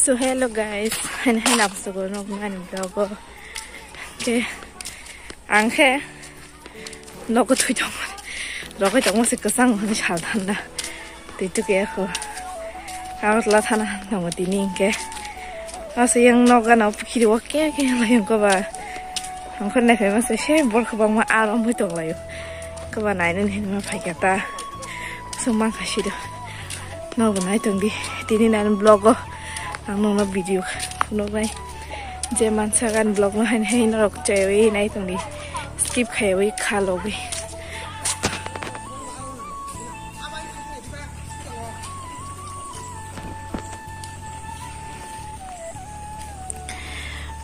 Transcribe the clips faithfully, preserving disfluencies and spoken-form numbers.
So hello guys, hain hain absugo nok nani vlog o. Ke ang khe nogo thui tong, rogoi tongmo se kwchang hwnwi sal thanda. Tei tuke ako Agartala thana tongmo tini hwnkhe. Ase yang nok gana pukhiri o ke ke layung koba. Ang khon nai phai ma se se bor kwbangma arom hui tong laio. Koba nainani hinma phaikha ta. Sumang kha sido. Nogo nai tongdi. Tini nani vlog o ang nokno video phunuknai. Je mansa gan vlog no hain hain norok chaiwi nai tongdi. Skip khaiwi khalogwi.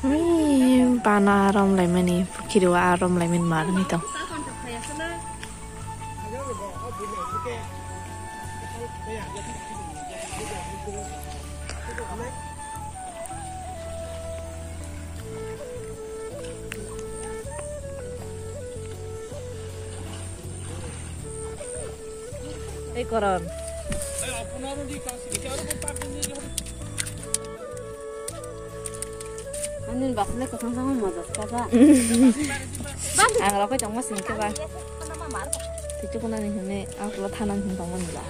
Ui, bana arom laimani, pukhiri o arom laimani mar ni tong. Ei Koron. Ani bakle kosong sama majas kaja. Ang rokoi tongma singke ba. Titu kuna ni hune ang kula thanan hin tongma nila.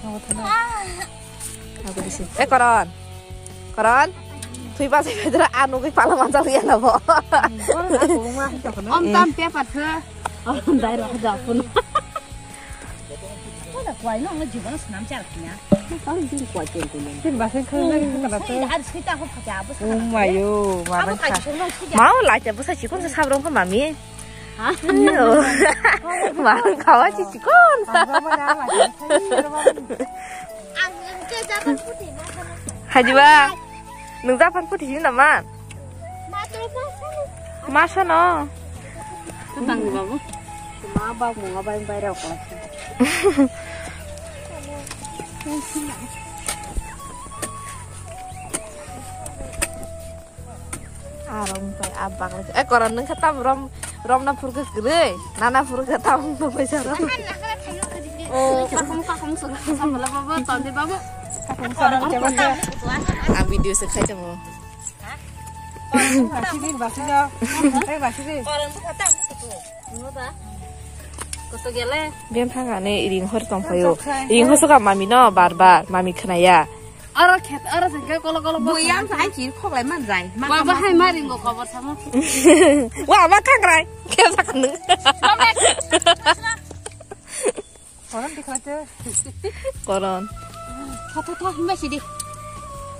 Ang thana. Aku di sini. Eh, Koron. Koron. Thui ba sai bedra anu ki pala manjal ya na bo. Om tam pe pat ke. Om dai ro da pun. Ko da kwai no ngi jibo no snam char kiya. Ko din kwai chen chen. Tin ba sen khang na ki kala to. Sai da sita ko phaja bo. Oh mayo, ma ba kha. Mau la cha bo sa chi kon sa sabrong ko mami. Ha? Iyo. Ma khawa chi chi kon. Ba ba na la. Ang ke jaban puti ma kana. Hajiba. Nung japan puti sini nama? Matro pasal. Masa no? Tang ni babu. Ma ba mo nga ba yang bayar aku. Arom pai abak lagi. Eh, Koron nung kata rom, rom na purga gede. Nana purga tam no pai sara. Oh, kakum kakum sudah sama lah babu, tadi babu. Kakum sudah macam mana? Ang video sekai cemo. Basi din, basi din. Koto gele. Biang thang ani ring hor tong payo. Ring hor suka mami no bar bar, mami khnaya. Aro khet, aro sengke kolo kolo bo. Bo yang sa ai chi khok lai man jai. Ba ba hai ma ring go khobor samo. Wa ma khang rai. Khe sa kan nung. Koron dikha te. Koron. Tha tha tha himba sidi.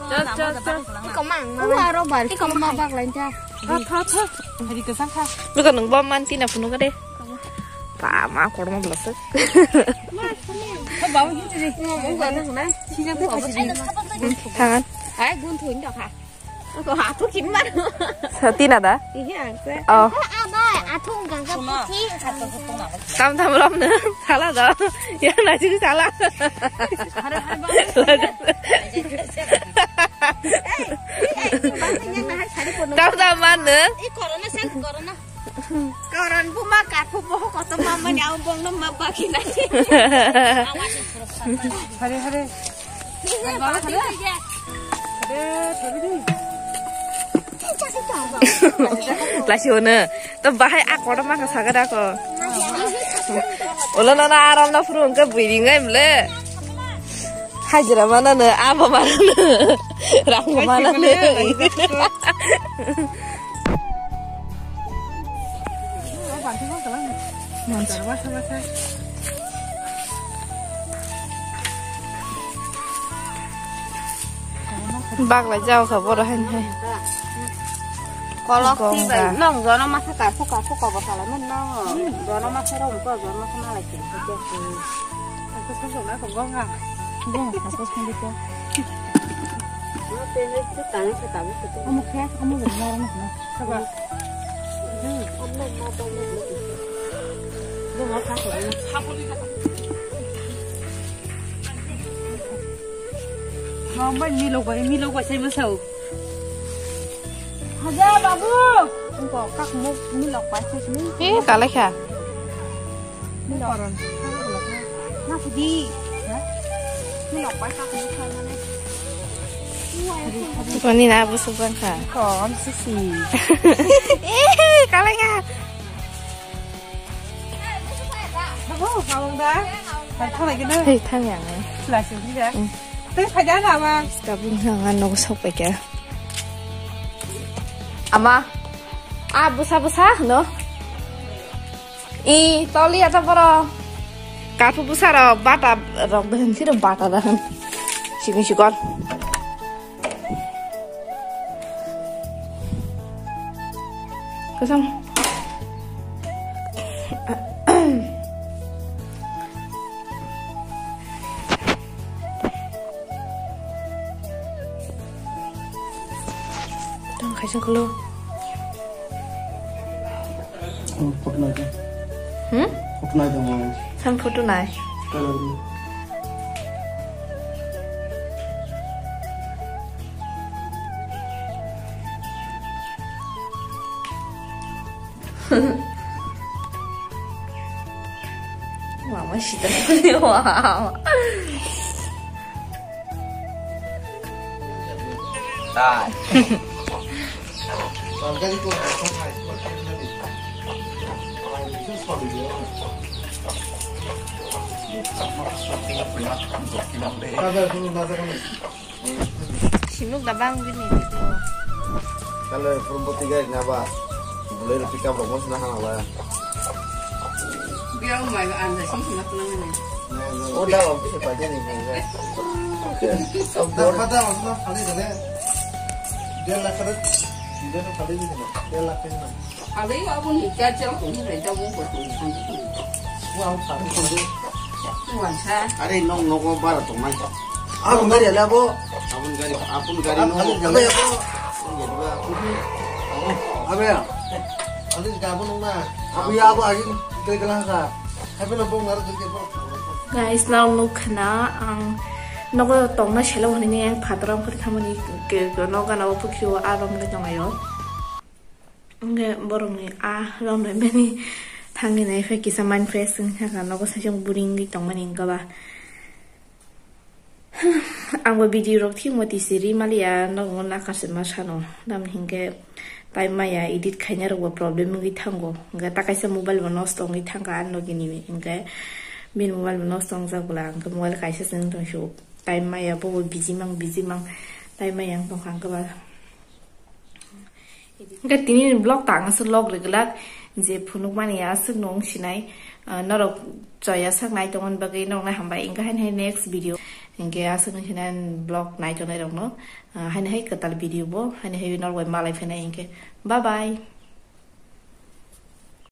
Chal chal chal. Iko mang. Ua ro bar. Iko mang bak lain ta. Tha tha tha. Hari kesang kha. Luka nung bom man tina punu kade. Pa ma korma belasek. Ko bau gitu deh. Ngomong gak ada mana. Sini aku kasih. Tangan. Ai gun tuh ini dah kak. Aku hatu kimbar. Sati nada? Iya, aku. Oh. Apa? Aku enggak enggak putih. Tam tam rom ne. Salah dah. Ya nasi salah. Tam tam mana? Ih, corona sen corona. Koron bu ma kathu bo ko to mama ni au bong no ma ba ki na. Hare hare. Hare hare. Lasi hono. To bahai a kotor ma ka saga da ko. Olo no na aram na phuru ke buiring ai mle. Hajira mana ne abo mana ne. Rang mana ne. Baglai jao kha boro hain hai. Kolok si bai nong jono masa ka suka suka bo kala men no. Jono masa rom ko jono masa malai kiri kiri. Aku suka na ko gonga. Gonga ka suka kiri ko. Amu khe amu jono masa. Saba. Mama milok bai, milok bai sai masau. Haja babu. Engko kak muk milok bai sai sini. Eh, kalai kha. Milok. Na sidi. Milok bai kak muk sai mana. Ua Koni na busuk bangkha. Kom sisi. Eh, kalai ka. Habo, habo da. Hai thang lagi na. Hei, thang yang. Sila sila. Hmm. Tei phai da na ba. Tabung thang an nok sok pai ka. Ama. Ah, busa busa no. I toli ata poro. Kapu busa ro bata rok dehen siro bata dehen. Sini sikon. Kasam. Tang kaisa kolo. Photo nai tong. Hmm? Photo nai tong. Sam photo nai. Color ni. Mama sida. Wow. Simuk da bang bini. Kalo purumbo tiga ini apa? Boleh pick up romo sana hang apa? Dia umai ba anda sih sih nak pulang ini. Oh, dah, om, bisa baca nih, nih, ya. Dah, pada waktu nak kali kali. Dia lah kali, dia nak kali ini, dia lah kali ini. Kali aboni charger ko ni rai jabo ko ni. Wah, kali kali. Wah, sa. Are, nong, nong, bara tong mai. Abon gari ala bo. Abon gari, abon gari no. Abon gari ala bo. Abon gari ba. Abe ya. Abon gari abon nong na. Abe ya, abo agin kali kali ka. Guys, nang nuk khna ang nogo tongna selo hwnwi ang phataro ang phuri thamani ke, ke nogo gana o pukhrio a romle tongayo. Hwnkhe borokni a romle bini thangwi nai khe kisa mind fresh wngkha, nogo saichung boring wngwi tongmani wngkha ba. Ang bo video rok thik moti se ri maliya, nogo nakar se ma sano. Tamni hinkhe tai maya edit khaina rok bo problem wngwi thango. Hinkhe ta kaisa mobile bo nosto wngwi thangkha ani logi ni, hinkhe bini mobile bo nosto wngjak bwla, hinkhe mobile kaisa se wng tong sio. Tai maya bo busy mang, busy mang, tai maya wng tongkha hinkhe ba. Hingke tini ni vlog ta ang aswk log ri glak je phunuk mani aswk no wng sinai, ah, norok choya sak nai tongmani bagwi norok no hambai, hingke haini hai next video hingke aswk no sinai vlog nai tongnai rok no, ah, haini hai kwtal video bo haini hai norok bai malai phainai hingke bye bye.